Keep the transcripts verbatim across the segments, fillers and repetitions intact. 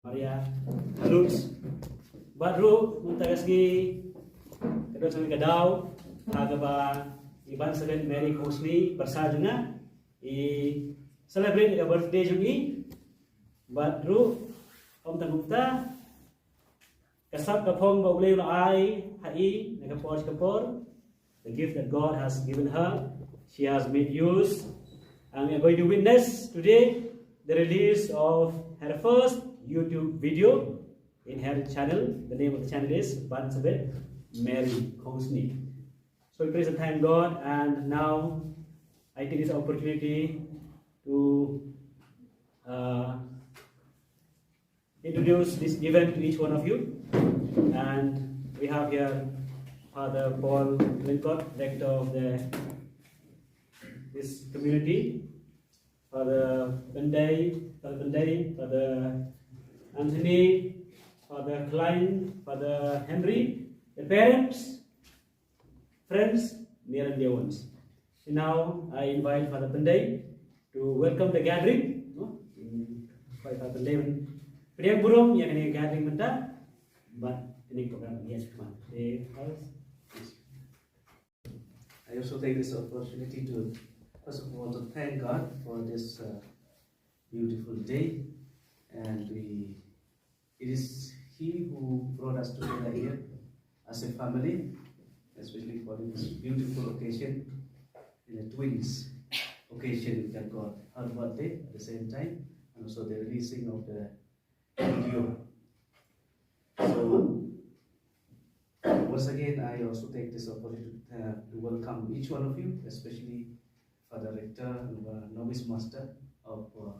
Maria Haluts. Bad ruh mynta ka sngi ka don sa ka daw ha kaba i Ban Sabet Mary Khongsni, pyrsa jong nga, i celebrate ka birthday jong i. Bad ruh ym tang kumta, ka sap ka phong ba U Blei u la ai ha i na ka por sha ka por, the gift that God has given her, she has made use. And we are going to witness today the release of her first YouTube video in her channel. The name of the channel is Ban Sabet Mary Khongsni. So we praise and thank God, and now I take this opportunity to uh, introduce this event to each one of you. And we have here Father Paul Lyngkot, rector of the this community, Father Pyndei, Father Pyndei, Father Anthony, Father Klein, Father Henry, the parents, friends, near and dear ones. Now I invite Father Pyndei to welcome the gathering. No? Invite Father Pyndei ban pdiang burom ïa kane ka gathering mynta. Bad kane ka program ïa sha khmat. Eh, Father, please. I also take this opportunity to, first of all, to thank God for this uh, beautiful day, and we, it is He who brought us together here as a family, especially for this beautiful occasion, in a twins occasion that God, her birthday at the same time, and also the releasing of the video. So, once again, I also take this opportunity uh, to welcome each one of you, especially Father Rector and uh, Novice Master of uh,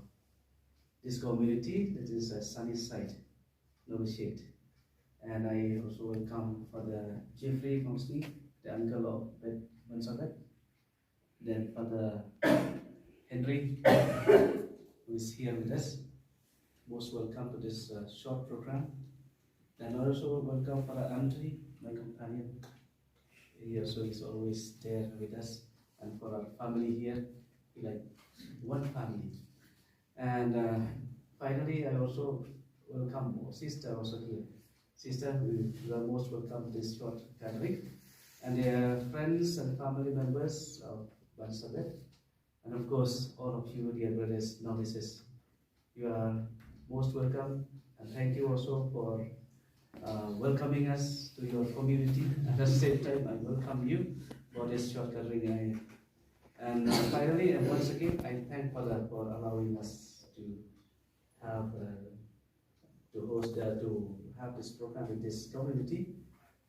this community, that is uh, Sunnyside Novitiate. And I also welcome Father Jeffrey Khongsni, the uncle of Beth Bensabeth. Then Father Henry, who is here with us. Most welcome to this uh, short program. And also welcome Father Andri, my companion. He also is always there with us. And for our family here, we like one family. And uh, finally, I also welcome our sister also here. Sister, we, you are most welcome to this short gathering. And their friends and family members of Ban Sabet. And of course, all of you, dear brothers, novices, you are most welcome. And thank you also for uh, welcoming us to your community. And at the same time, I welcome you for this short gathering. I, and uh, finally, and once again, I thank Father for allowing us to have uh, to host uh, to have this program with this community,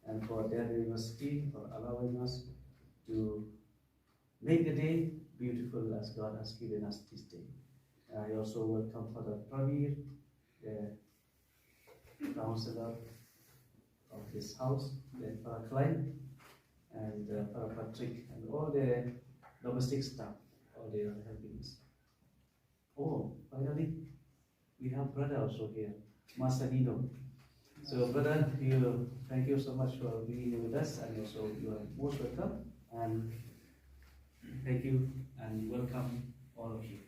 and for their university for allowing us to make the day beautiful as God has given us this day. I also welcome Father Pravir, the counselor of this house, then Father Klein, and uh, Father Patrick, and all the domestic staff, all the other helpings. Oh, finally, we have brother also here, Master Dino. So, brother, you, thank you so much for being with us, and also you are most welcome. And thank you and welcome all of you.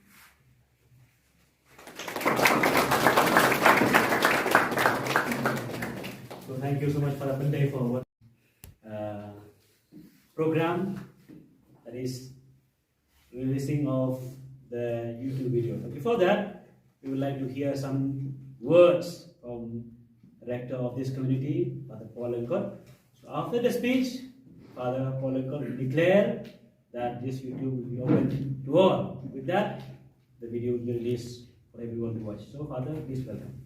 So thank you so much, Father Pyndei, for what uh, program that is releasing of the YouTube video. But before that, we would like to hear some words from the rector of this community, Father Paul Lyngkot. So after the speech, Father Paul Lyngkot will declare that this YouTube will be open to all. With that, the video will be released for everyone to watch. So, Father, please welcome.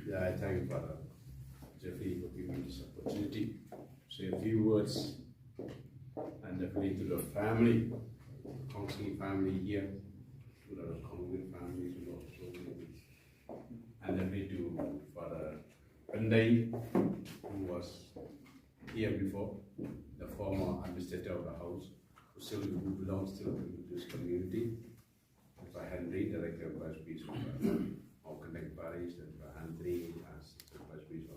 Yeah, I thank Father Jeffrey for giving this opportunity. Say a few words and definitely to the family, Khongsni family here, to the Khongwit family, to the Khongwit, and definitely to Father Pyndei, who was here before, the former administrator of the house, who still who belongs still to this community. Father Henry, director of Vice Bishop of Connect Parish, and Father Henry as the Vice Bishop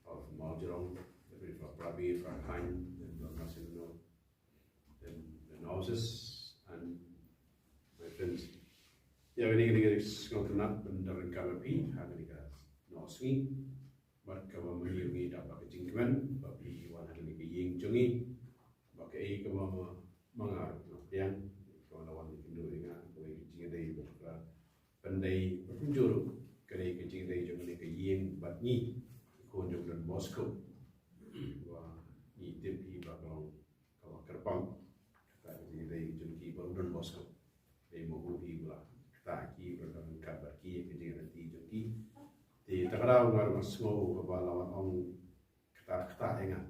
of, of Mawjrong, Father Prabi, Father Hein, and Father Masino, and the nurses, and my friends. Ïa kane ka dei ka sngewtynnat ban don ryngkat bad phi ha kane ka nosngi. Bad kaba ma ngi ruh ngi da ba ka jingkmen ba phi wan ha kane ka ïing jong ngi. Ba kaei kaba ma, ma nga ruh nga pdiang, kaba la wan ïakynduh ïa nga, kaba ka jingïadei ba ka pyndei ba kumjuh ruh ka dei ka jingïadei jong kane ka ïing bad ngi, ki khun jong Don Bosco. Ba ngi tip hi ba ka long kaba kyrpang kata ka jingïadei jong ki bad Don Bosco. Dei ma u hi ba la kata ki ba la ryngkat bad ki ïa ka jingïadei jong ki. Te kata ka daw nga ruh nga sngew kaba la wan ong kata kata ïa nga.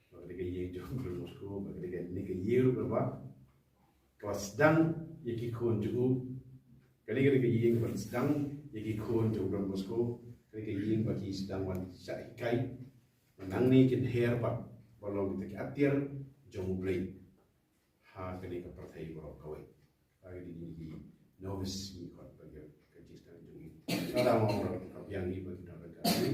Ba ka dei ka ïing jong Don Bosco, ba ka dei kane ka ïing ruh kaba, kaba sdang ïa ki khun jong u. Ka dei ka dei ka ïing ba sdang ïa ki khun jong Don Bosco. Ka dei ka ïing ba ki sdang wan shah hikai. Ba nangne kin her pat ban long kita ki atiar jong U Blei ha kane ka pyrthei baroh kawei. Ka dei kine ki novice ngi khot ba ka, ka jingstad jong ngi. Ka dang ong ruh ka biang ngi ba ki dang ryngkat ngi.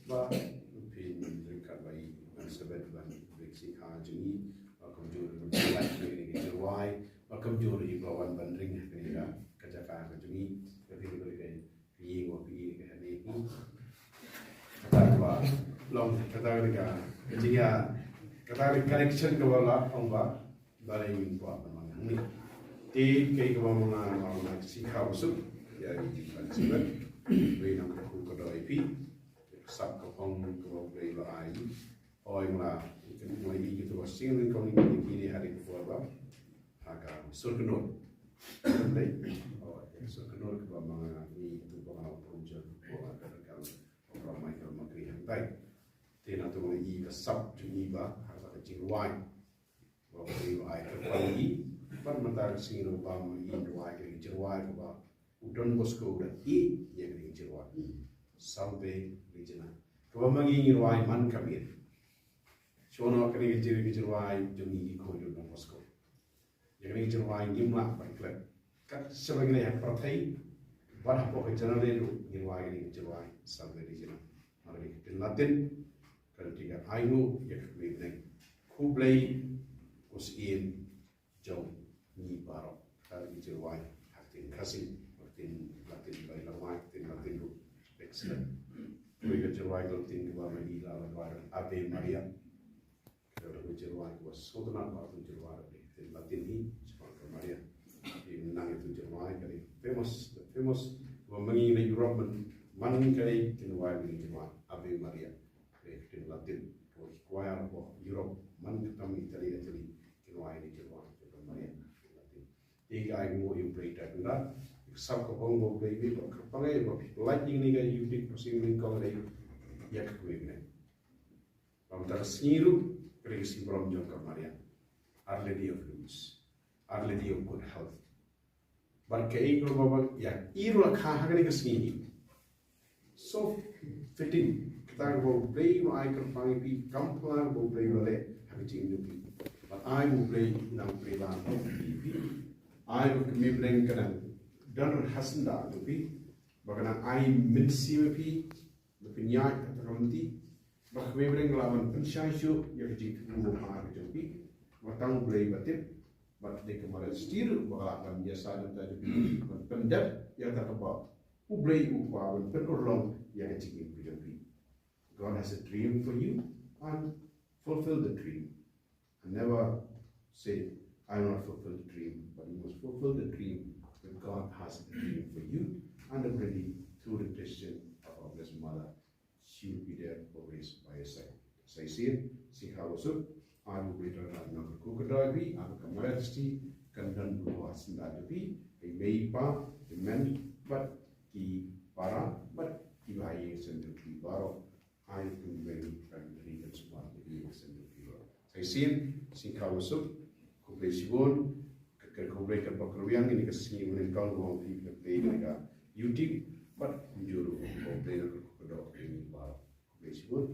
Ba phin ryngkat ba i ban sa bad ban bek si ha jong ngi. Ba kumjuh ruh ban sa bad kine ki jingrwai. Ba kumjuh ruh i ba wan ban ring ha kane ka, ka jaka ka jong ngi. Ka phi ka, ka ïing wa phi ka hane hi. Kata ka ba long kata ka, ka jingïa, kata ka connection ka ba la ong ba. Balei ngin kwah ban wan hangne? Te kaei kaba ma nga, ma nga sngewkmen ba suk ïa i jingpynshai. Wei nang ka kyrkhu ka doh ïa phi. Sap ka phong kaba U Blei ba ai. Hooid ma nga, kynmaw ïa kito ba sngewthuh kum ïa kine ha ri ka por ba ha ka Sur Kynnoh. Hooid, ha Sur Kynnoh kaba ma nga ngi kito ba nga la pynshai kaba ka ka Michael Makri hangtai. Te nangta ma ngi ka sap jong ngi ba ha ka jingrwai. Ba U Blei u ai kyrpang ïa ngi, bad mynta ka sngi ruh ba ma ngi rwai ka jingrwai kaba u Don Bosco u da ïeh ïa ka jingrwai Salve Regina. Kaba ma ngi ngi rwai man ka miet. Shuwa noh ka jingrwai jong ngi ki khun jong Don Bosco. Ïa ka jingrwai ngim lah ban klet. Kat shaba ngi leit ha pyrthei bad hapoh ka janale ruh ngi rwai ka jingrwai Salve Regina. Mar ka dei ka ktien Latin, ka dei ka ainguh ïa ka kmie bneng. Khublei, ko Syiem jong ngi baroh. Ka dei ka jingrwai ha ka ktien Khasi, ka ktien Latin, ba i la rwai ka ktien Latin ruh excellent. Khublei ka jingrwai ka Latin kaba ma i la rwai Ave Maria. Ka dei ka jingrwai kaba sngewtynnat, ba ka jingrwai ka dei ka ktien Latin hi, shaphang ka Maria. Te nang ïa ka jingrwai ka dei famous, famous. Ba ma ngi na Europe man, man ka dei ka jingrwai ka dei ka jingrwai Ave Maria. Ka dei ka ktien Latin. Kaba ki choir ba Europe man ka tam Italy, Italy, ki rwai ka jingrwai ka Maria. Te ka ainguh ïa U Blei da kynrad, ka sap ka phong ba U Blei ba kyrpang ïa ba phi pynlait ïa kane ka YouTube ba sngewthuh kum ïa ka kmie bneng. Ba mynta ka sngi ruh ka dei ka sngi burom jong ka Maria, Our Lady of Lourdes, Our Lady of Good Health. Bad kaei kaba ïa i ruh la kha ha kane ka sngi hi. So fitting, kata kaba U Blei u ai kyrpang ïa phi, kam pla kaba U Blei u la leh ha ka jingim jong phi. Bad ai U Blei nang pyrshang ïa phi. Ai ba ka kmie bneng ka nang don ha syndah jong phi. Ba ka nang ai mynsiem ïa phi. Ba pynïaid kata ka lynti. Ba ka kmie bneng ka lah ban pynshai shuh ïa ka jingthmu ha ka jong phi. Ba tang U Blei ba tip. Bad dei ka Maria Theisotti ruh ba ka lah ban ïasaid na ka bynta jong phi, ban pyndep ïa kata kaba U Blei u kwah ban pynurlong ïa ka jingim ka jong phi. God has a dream for you and fulfill the dream. And never say, "I will not fulfill the dream," but you must fulfill the dream that God has a dream for you and already through the decision of our Blessed Mother. She will be there always by your side. Sa shisien, sngewbha ba suk, ai ba U Blei u don ryngkat bad kyrkhu, ai ba ka Maria Theisotti kan don ha syndah jong phi, i mei i pa, i hynmen bad ki para bad kiba ha ïing ha sem jong phi baroh, ai ba U Blei kan ri kan sumar ïa ïing ha sem jong phi baroh. Sa shisien, sngewbha ba suk, khublei shibun, ka, ka, khublei ka bak rwiang, ïa kane ka sngi ba nyngkong ba phi, phi pynleit ïa ka YouTube, bad kumjuh ruh, khublei na ka kyrkhu ka doh ka ïing baroh. Khublei shibun.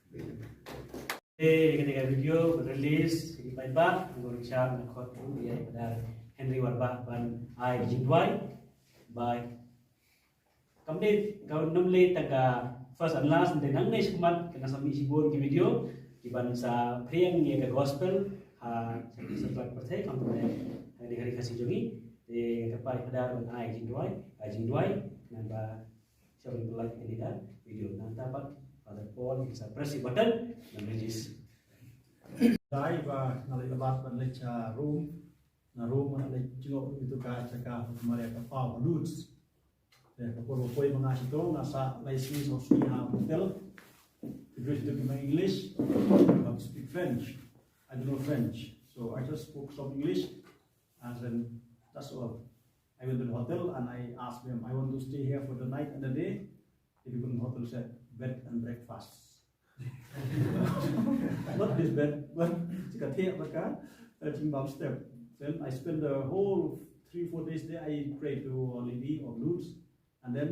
Khublei na ka. Eh, kane ka video, release, ïa ki paidbah, ngor shah, na khot, ïa, ïa, Henry Warbah, ban ai jingduwai, bye. Kam dei, ka nym lei tang ka first and last, te nangne shakhmat, kan sa mih shibun ki video, ki ban sa phriang ïa ka gospel, ha, sa, sa, sa, pyrthei, kam dei, ha, dei, ha, dei, ha, si jong ngi. Te nga kyrpad ïa phi da ban ai jingduwai, ai jingduwai, naba sha ban pynlait ïa kane ka video. Nangta pat Father Paul, sa press ïa button, naba jis. Dei ba nga la ïa lad ban leit sha Rome, na Rome nga la leit jngoh ïa ka jaka ka Maria ka Paw Lourdes. Te ka por ba poi ma nga shato nga sah lai sngi saw sngi ha hotel. Ki briew shato ki ong English, I don't speak French. I don't know French. So I just spoke some English. And then that's all. I went to the hotel and I asked them, I want to stay here for the night and the day. If you go to the hotel, said bed and breakfast. Not this bed, but ka thiah bad ka, uh, jingbam step. Then I spent the whole three, four days there. I prayed to Our Lady of Lourdes. And then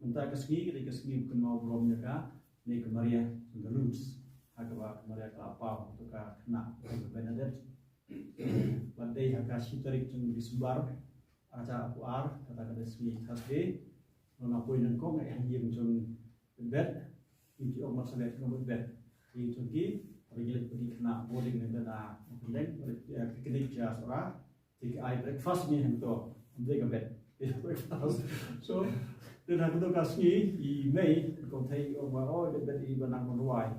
mynta ka sngi, ka dei ka sngi kynmaw burom ïa kane ka Maria jong ka Lourdes. Ha kaba ka Maria ka la paw ïa ka khynnah ka Bernadette. Bad dei ha ka shi tarik jong December, ar hajar arphew ar, kata ka dei sngi Thursday. Nga poi nyngkong ha ïing jong Bernadette, ïing jong Maria Bernadette. Ïing jong ki, haba ngi leit peit ki khynnah boarding ne da na pynleng, picnic ja sora. Te ki ai breakfast ngi hangto, ym dei ka bed. Breakfast. So, te ha kato ka sngi i mei, kong Thei i ong ba, oh, i bed i ba nang ban rwai.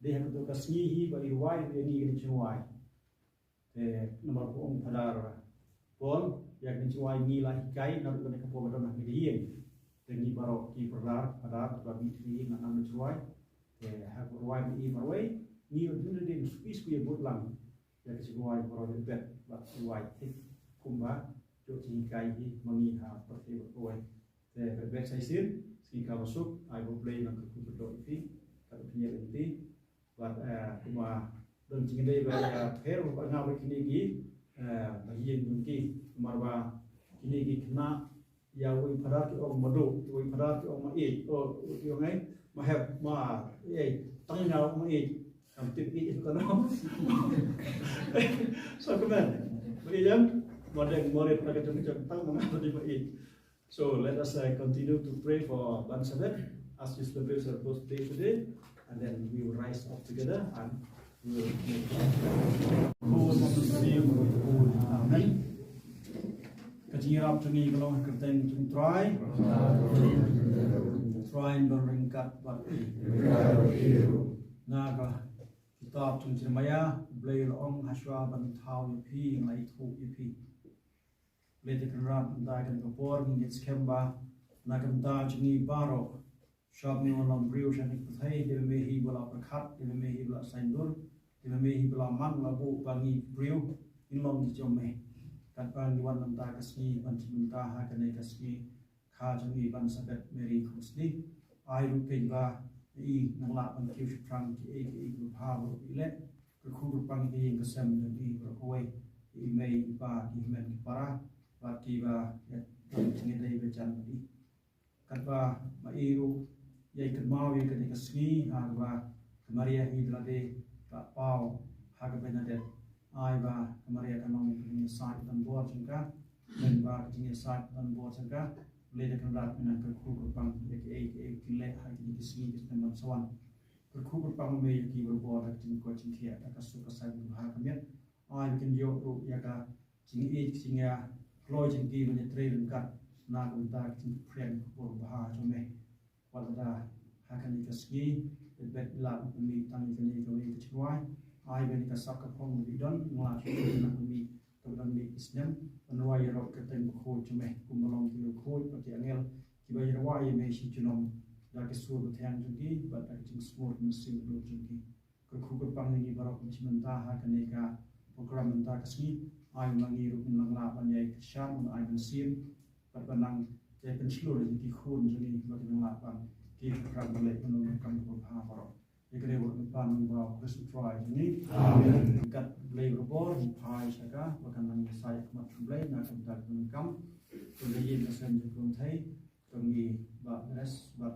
Te ha kato ka sngi hi ba i rwai, i ngi ka dei jingrwai. Te namar ka ong Father Paul, ïa ka dei jingrwai ngi la hikai, naduh kane ka por ba don ha kane ka ïing. Te ngi baroh ki Father, Father, ba mih hi nang ban jingrwai. Te ha ka rwai ba i marwei, ngi ïoh dei dei spi spi ïa bud lang. Ïa ka jingrwai baroh ïa bed, bad rwai thik kumba jong ka jinghikai hi ma ngi ha pyrthei baroh kawei. Te bed bed sa shisien, sngi kaba suk, ai ba U Blei un kyrkhu kyrdoh ïa phi, kat ba phi ñiah lynti, bad, eh, kumba don jingïadei ba ïa pher ba nga bad kine ki, eh, ba ïeng jong ki, namar ba kine ki khynnah, ïa uwei u Father ki ong Mado, uwei u Father ki ong Maieit, oh, ki ong ei, Mahep, Ma, ei, tang ïa nga ong Maieit. Kam tip ïeit ka no. So kmen. Maieit ïa, Madeng Morit na ka jong jong tang ma nga dei Maieit. So let us, uh, continue to pray for Ban Sabet as we celebrate her birthday today, and then we will rise up together and we will make. Amen. Ka jingïarap jong ngi ka long ha ka kyrteng jong U Trai. U Trai un don ryngkat bad phi. Na ka kitab jong Jeremaïah, U Blei u la ong, hashwa ban thaw ïa phi, nga la ïathuh ïa phi. Lei te Kynrad, mynta kane ka por ngi ngeit skhem ba na ka bynta jong ngi baroh, shwa ba ngi wan long briew sha kane ka pyrthei, dei ba me hi ba la pyrkhat, dei ba me hi ba la saiñdur, dei ba me hi ba la mang la buh ba ngi briew ngin long ki jong me. Katba ngi wan mynta ka sngi ban shim bynta ha kane ka sngi kha jong i Ban Sabet Mary Khuslip, ai ruh keiñ ba i nang lah ban kiew shaphrang kiei kiei kiba bha baroh ba i leh. Kyrkhu kyrpang ïa ka ïing ka sem jong i baroh kawei, i mei i pa, ki hynmen ki para, bad kiba ïa ka jingïadei ba jan bad i. Katba ma i ruh ïai kynmaw ïa kane ka sngi ha kaba ka Maria hi da lade ka la paw ha ka Bernadette. Ai ba ka Maria kan long ka jingïasaid donbor jong ka, bad ba ka jingïasaid donbor jong ka, lei da Kynrad me nang kyrkhu kyrpang ïa kiei kiei ba kin leh ha kine ki sngi ki snem ban sa wan. Kyrkhu kyrpang me ïa ki baroh da ka jingkoit jingkhiah, da ka suk ka saiñ kaba ha ka miet. Ai ba kin ïoh ruh ïa ka jingïeit, ka jingïakloi jong ki ban ïatrei ryngkat na ka bynta ka jingpynphriang ka khubor babha jong me. Wat lada ha kane ka sngi, bad bad la u pynmih tang ïa kane kawei ka jingrwai. Ai ba kane ka sap ka phong ba i don, nga la shu na pynmih, kaba don mih ki snem, ban rwai ïaroh ka kyrteng bakhuid jong me, kumba long ki riewkhuid bad ki angel, kiba ïa rwai ïa me shi junom, da ki sur bathiang jong ki, bad da ka jingsngur mynsiem jong ki. Kyrkhu kyrpang ïa ngi baroh ban shim bynta ha kane ka program mynta ka sngi. Ai ba ngi ruh ngin nang lah ban ïai kyrshan, ban ai mynsiem, bad ban nang ïai pynshlur ïa ki khun jong ngi ba kin nang lah ban kiew shaphrang ban leh kumno ka kam kaba bha baroh. Ïa kane ruh ngi pan ha u Khrist U Trai jong ngi. Amen. Kat Blei barabor, ngi phai sha ka ba kan nang ïasaid ha khmat U Blei na ka bynta ka kam. Ka ïing ka sem jong ka Kynthei jong ngi Bah Grace bad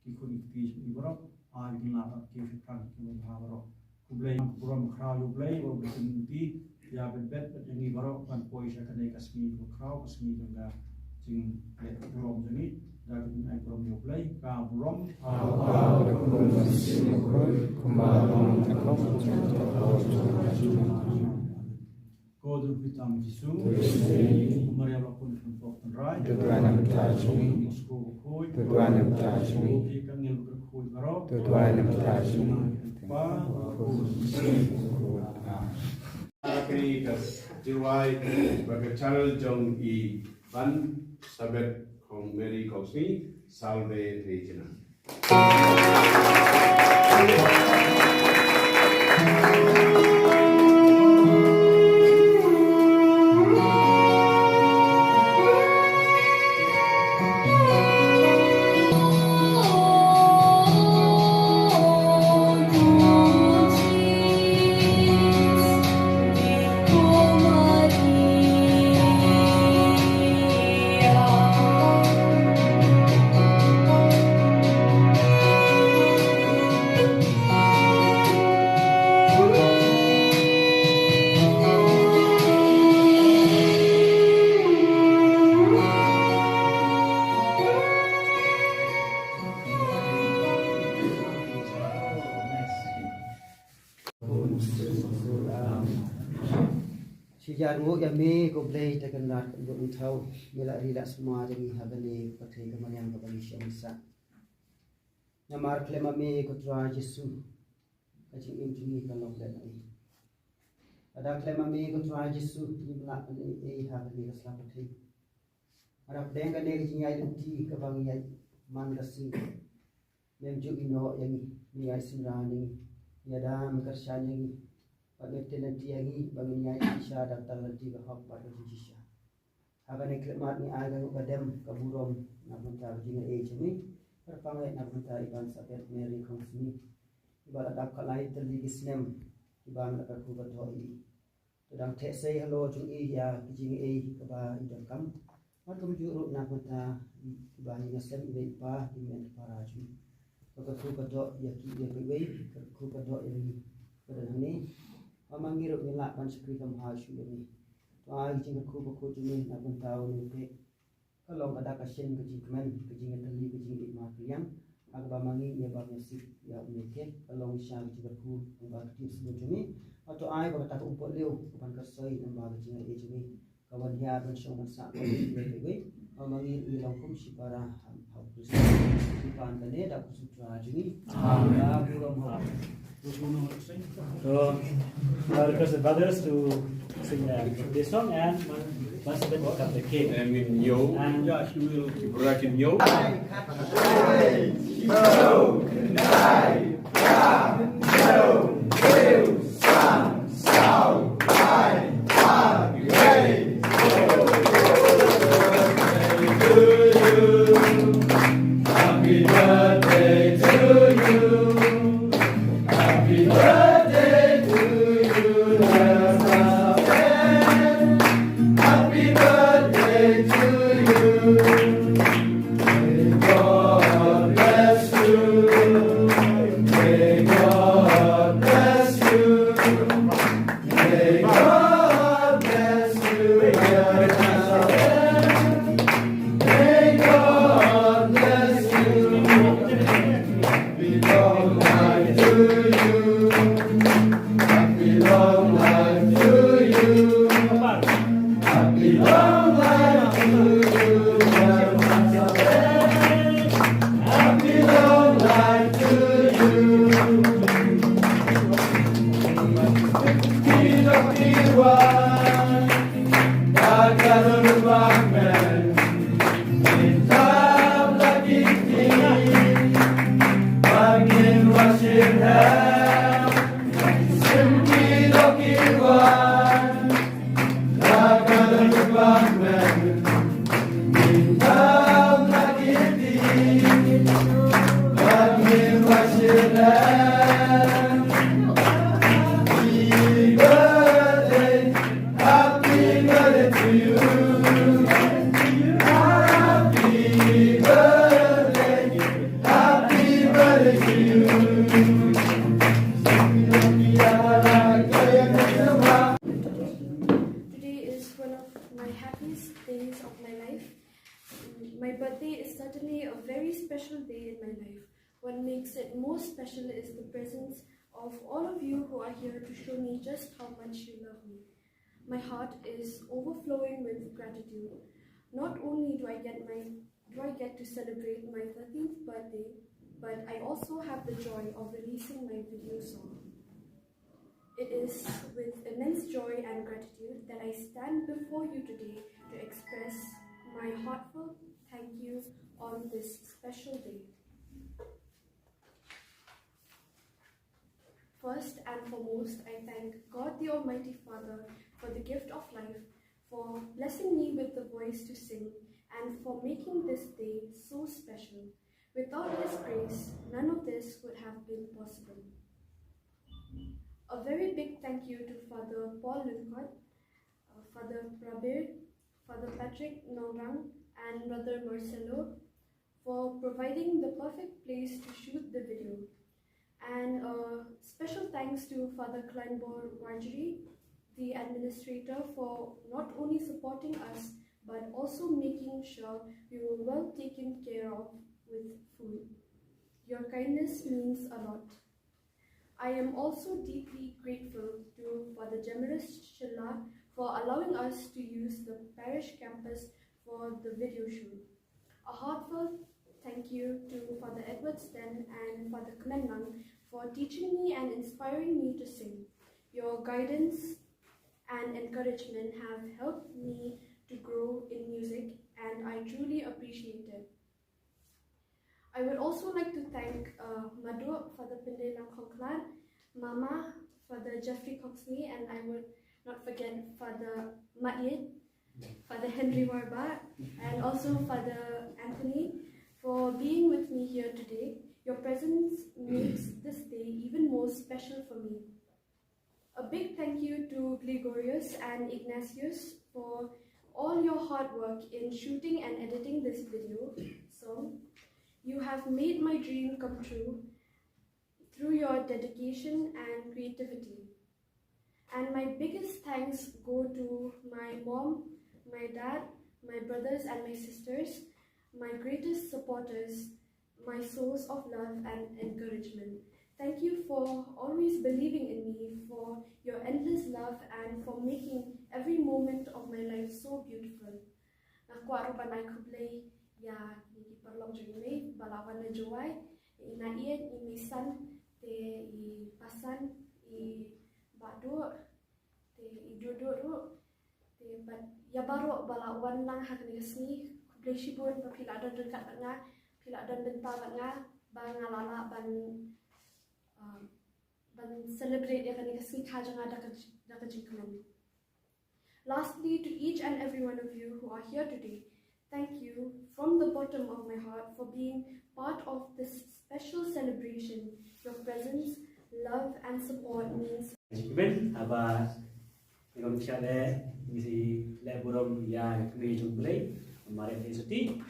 ki khun ki kti jong ngi baroh, ai ba kin lah ban kiew shaphrang kiba bha baroh. Khublei, burom khraw ïa U Blei ba u la pynmih ïa bad bad bad ïa ngi baroh ban poi sha kane ka sngi kaba khraw, ka sngi jong ka jingleh burom jong ngi. Da ka jingai burom ïa U Blei, ka burom. Kumba long. Ko don phi tam Jisu. Maria ba pun pun pok tynrai. To duwai na bynta jong ngi. Ko ko khuid. To duwai na bynta jong ngi. Ko ki ka ngel ka khuid baroh. To duwai na bynta jong ngi. Pa. Ko ko. Kri ka J Y ba ka channel jong i ban sabet kong Mary kong sni Salve Regina. Shi jar nguh ïa me ko Blei te kan rat kan duk thaw me la ri la sma jong ngi ha kane ka pyrthei ka mariang ka bani sha misa. Namar khlem ma me ko Trai Jisu ka jingim jong ngi ka long leh na ei. Lada khlem ma me ko Trai Jisu ngim lah ban ei ei ha kane ka sla pyrthei. Haba pdeng kane ka jingïaid lynti kaba ngi ïaid man ka sngi. Mem ju ïehnoh ïa ngi, me ïaid synran ïa ngi, me ïada me kyrshan ïa ngi. Bad me pynlynti ïa ngi ba ngin ïaid shisha da ka tang lynti ka hok bad ka jingshisha. Ha kane ka khlieh mat ngi ai ka nguh ka dem ka burom na ka bynta ka jingaiei jong ngi. Kyrpang eh na ka bynta i Ban Sabet Mary Khongsni, iba la dap khlaiñ tylli ki snem, iba la kyrkhu kyrdoh ïa i. To dang theh sei halor jong i ïa ki jingaiei kiba i donkam. Bad kumjuh ruh na ka bynta kiba i ngasem i mei i pa, i mei i para jong i. Ka kyrkhu kyrdoh ïa ki iwei pa iwei, ka kyrkhu kyrdoh ïa ngi kiba don hangne. Ba ma ngi ruh ngin lah ban shakri kham bha shuh ïa me. To ai ki jingkyrkhu bakhuid jong me na ka bynta une u khynnah. Ka long ka dak ka shin ka jingkmen, ka jingïatylli, ka jingïeit markylliang. Ha kaba ma ngi ïa ba ngi sik ïa u ne ke, ka long sha ka jingkyrkhu, kaba ka tieng sbun jong ngi. Hato ai ba kata ka umpohliew, ka ban kyrsoi, namar ka jingïeit jong ngi. Ka wan ïa ban shong ban sah, ka wan ïa ka wei. Ba ma ngi ngi long kum shipara, ha u Khrist. Ki pan kane, da ka kyrteng jong ngi. Amen. Ba burom ha u. So, I request the brothers to sing uh, this song and once again welcome the king. Em in yo. And yeah, she will. Ibrahim yo. Happy birthday to you. Happy birthday to you, Elizabeth. Happy birthday to you. May God bless you. May God bless you. May God bless you, Elizabeth. May God bless you. Happy long life to you. Happy long life to you. Happy long life to you. Happy long life to you. Happy long life to you. Happy birthday to you. Happy birthday. Happy birthday to you. Today is one of my happiest days of my life. My birthday is certainly a very special day in my life. What makes it more special is the presence of all of you who are here to show me just how much you love me. My heart is overflowing with gratitude. Not only do I get my do I get to celebrate my thirteenth birthday, but I also have the joy of releasing my video song. It is with immense joy and gratitude that I stand before you today to express my heartfelt thank you on this special day. First and foremost, I thank God the Almighty Father for the gift of life, for blessing me with the voice to sing, and for making this day so special. Without His grace, none of this would have been possible. A very big thank you to Father Paul Lyngkot, uh, Father Prabir, Father Patrick Nongrang, and Brother Marcelo for providing the perfect place to shoot the video. And a special thanks to Father Kleinbor Warjri, the administrator, for not only supporting us but also making sure we were well taken care of with food. Your kindness means a lot. I am also deeply grateful to Father Jemiris Shylla for allowing us to use the parish campus for the video shoot. A heartfelt thank you to Father Edward Sten and Father Kmen Lang for teaching me and inspiring me to sing. Your guidance and encouragement have helped me to grow in music, and I truly appreciate it. I would also like to thank, uh, Madu, Father Pinde Langkongklan, Mama, Father Jeffrey Coxney, and I would not forget Father Maid, Father Henry Warba, and also Father Anthony for being with me here today. Your presence makes this day even more special for me. A big thank you to Gregorius and Ignatius for all your hard work in shooting and editing this video song. You have made my dream come true through your dedication and creativity. And my biggest thanks go to my mom, my dad, my brothers and my sisters, my greatest supporters, my source of love and encouragement. Thank you for always believing in me, for your endless love, and for making every moment of my life so beautiful. Nga kwah ruh ban ai khublei ïa ki paralok jong i mei ba la wan na Jowai, i Naïed, i Meisan, te i Pasan, i Bahduh, te i Duhduh ruh, te bad ïa baroh ba la wan lang ha kane ka sngi. Khublei shibun ba phi la don ryngkat bad nga, phi la don bynta bad nga ba nga la lah ban, ah, ban celebrate ïa kane ka sngi kha jong nga da ka, da ka jingkmen. Lastly, to each and every one of you who are here today, thank you from the bottom of my heart for being part of this special celebration. Your presence, love and support means Jingkmen, haba ngi ong sha le ngi si le burom ïa ka kmie jong U Blei, Maria Theisotti.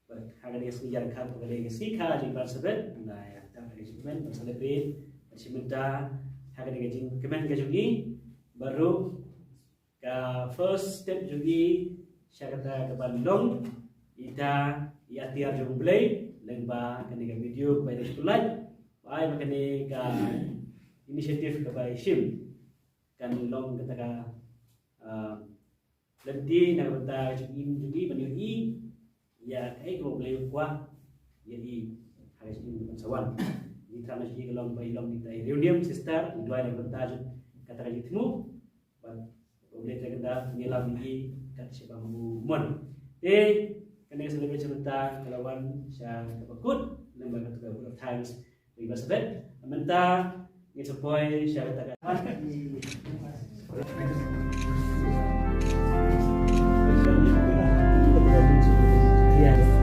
Bad ha kane ka sngi ïa ka kha ka dei ka sngi kha jong i Barsabeth, na ïa ka jingkmen ban celebrate bad shi mynta ha kane ka jingkmen ka jong i. Bad ruh ka first step jong i sha kata ka ban long ita i atiar jong U Blei lyngba kane ka video ba i dei sha tulai. Ba ai ba kane ka initiative ka ba i shim kan long kata ka, ah, lynti na ka bynta ka jingim jong i ban ïohi ïa kaei kaba U Blei u kwah ïa i ha ka jingim ka ban sa wan. Ïa ka jingim ka long ba i long ita i Reunion Sister, i duwai na ka bynta jong kata ka jingthmu. Bad U Blei te ka da ngi lam ngi kat shaba u mon. Te kane ka celebration mynta ka la wan sha kaba kut, lem bad kata ka vote of thanks. Ri ba sebet mynta ngi sa poi sha kata ka. Yes.